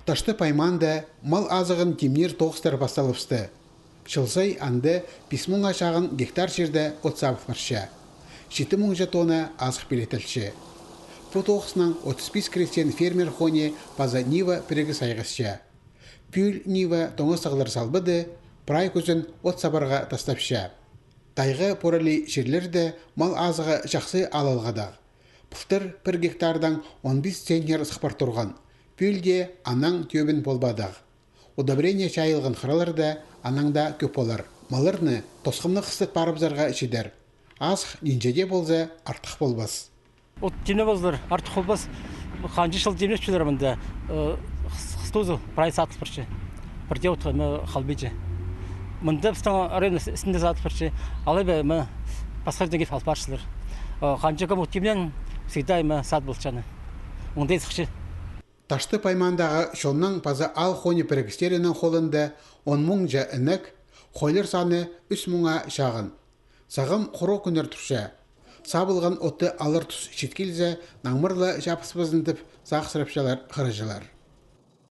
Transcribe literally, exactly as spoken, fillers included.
Таштып аймаанда мал азығын тимнир тоғыстар пасталыбысты. Чыл сай анда пис муңа чағын гектар чирде от сабыл парча. Читі муңҷа тонна азых пилетілче. Пу тоғыснаң отыс пис крестьян-фермер хони паза нива пірігіс айғасча. Пӱӱл нива тоңа сығылар салбады, прай кӱзін от сабарға тастапча. Тайға пурали чирлерде мал азығы чахсы алылғадығ. Пылтыр пір гектардаң он пис центнер сых пар турған. Пӱӱл дее анаң тӧбін полбадығ. Удобрение чайылған хыраларда анаң даа кӧп полар. Малларны тосхымны хыстат парыбызарға чидер. Азых нинҷе дее полза артых полбас. От тимнеп алзар, артых полбас. Ханҷа чыл тимнепчелер мында. Хыстызы прай садыл парча. Пірдее от халбинча. Мында пістің район істінде садыл парча. Алай ба ма пасха деңге алып парчалар. Ханҷа кем от тимнеен, всегда ма садып алчаны. Оңдай сыхча. Таштып аймаандағы чонның паза аал хони пірігістерінің холында он муңҷа інек, хойлар саны ӱс муңа чағын. Сағам хурығ кӱннер турча. Сабылған отты алар тус чит килзе, наңмыр ла чабыспазын тіп сағыссырапчалар хырачылар.